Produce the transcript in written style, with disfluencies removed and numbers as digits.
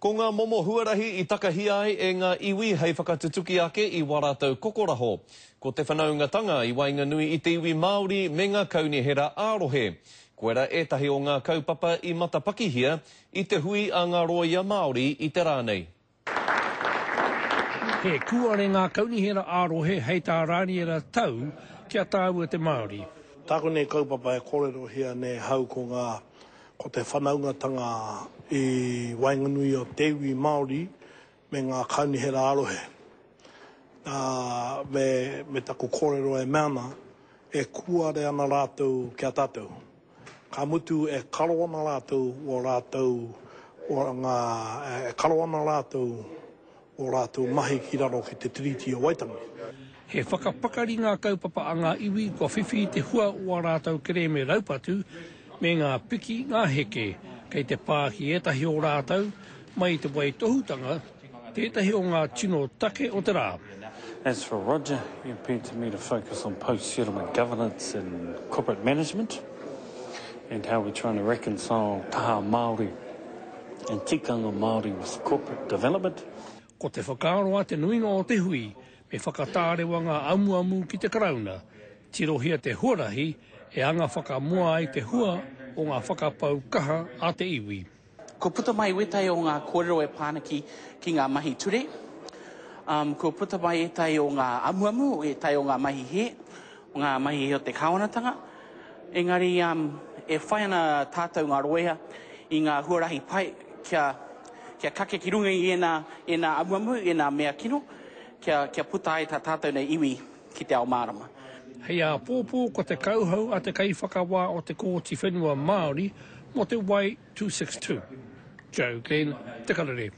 Ko ngā momo huarahi i takahia ai e ngā iwi hei whakatutuki ake i wā rātou kokoraho. Ko te whanaungatanga i waenganui i te iwi Māori me ngā kaunihera ā-rohe. Koirā ētahi o ngā kaupapa i matapakihia i te hui a ngā rōia Māori i te rā nei. He kūare ngā kaunihera ā-rohe hei tā Rāniera Tau ki a tāua te Māori. Tāku nei kaupapa e kōrerohia nei hau ko ngā Ko te whanaungatanga i waenganui o te iwi Māori me ngā kaunihera ā-rohe. Nā, me, me taku kōrero e mea ana, e kūare ana rātou ki a tātou. Ka mutu e karo ana rātou o rātou, o ngā, e karo ana rātou ō rātou mahi ki raro ki te Tiriti o Waitangi. He whakapakari ngā kaupapa a ngā iwi kua whiwhi i te hua o ā rātou kerēme raupatu me ngā piki, ngā heke kei te pā ki ētahi o rātou mai i te waitohutanga, tētahi o ngā tino take o te rā. As for Roger, he appeared to me to focus on post-settlement governance and corporate management and how we're trying to reconcile taha Māori and tikanga Māori with corporate development. Ko te whakaaro a te nuinga o te hui, me whakatārewa ngā amuamu ki te Karauna, tirohia te huarahi e anga whakamua ai te hua o ngā whakapau kaha a te iwi. Kua puta mai wētahi o ngā kōrero e pā ana ki, ki ngā mahi ture. Um, kua puta mai ētahi o ngā amuamu, ētahi o ngā mahi hē, o ngā mahi hē o te kāwanatanga. Engari, um, e whai ana tātou ngā rōia i ngā huarahi pai kia, kia kake ki runga i ēnā, ēnā amuamu, ēnā mea kino, kia, kia puta ai tā tātou nei iwi ki te ao mārama. Hei āpōpō ko te kauhau a te kaiwhakawā o te Kōti Whenua Māori mō te Wai 262. Joe Glenn, Te Karere.